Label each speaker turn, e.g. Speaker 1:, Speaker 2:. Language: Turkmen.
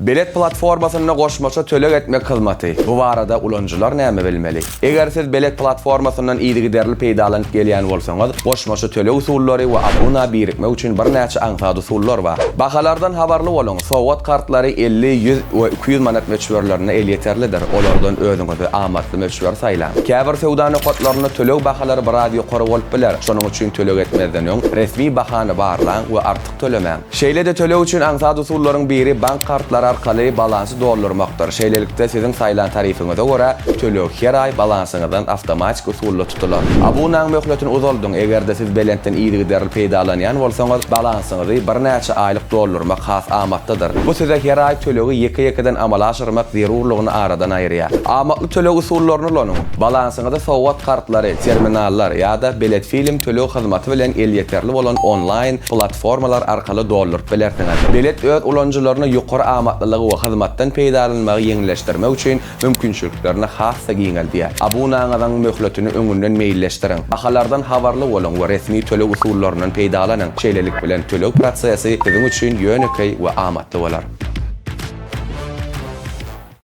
Speaker 1: Belet platformasynda goşmaça töleg etmek hyzmaty, bu barada ulanyjylar näme bilmeli? Eger siz Belet platformasyndan yzygiderli peýdalanyp gelýän bolsaňyz, goşmaça töleg usullary we abuna birikmek üçin birnäçe aňsat usullar bar. Bahalardan habarly boluň, sowgat kartlary 50, 100 we 200 manat möçberlerinde elýeterlidir, olardan özüňize amatly möçberi saýlaň. Käbir söwda nokatlarynda töleg bahalary biraz ýokary bolup biler, şonuň üçin töleg etmezden öň resmi bahany barlaň we artyk tölemäň. Şeýle-de töleg üçin aňsat usullaryň biri bank kartlary arkaly balansy doldurmakdyr. Şeýlelikde, siziň saýlan tarifiňize görä, töleg her aý balansyňyzdan awtomatik usulda tutular. Abunaň möhletini uzaldyň, eger-de siz Belentden yzygiderli peýdalanýan bolsaňyz, balansyňyzy birnäçe aýlyk doldurmak has amatlydyr. Bu size her aý tölegi ýeke-ýekeden amala aşyrmak zerurlygyny aradan aýyrýar. Amatly töleg usullaryny ulanyň. Balansyňyzy sowgat kartlary, terminallar ýa-da Beletfilm töleg hyzmaty bilen elýeterli bolan onlaýn platformalar arkaly dolduryp bilersiňiz. Belet öz ulanyjylaryna ýokary amatlylygy we hyzmatdan peýdalanmagy ýeňilleşdirmek üçin mümkinçiliklerini has-da giňeldýär. Abunaňyzyň möhletini öňünden meýilleşdiriň, bahalardan habarly boluň we resmi töleg usullaryndan peýdalanyň. Şeýlelik bilen, töleg prosesi siziň üçin ýönekeý we amatly bolar.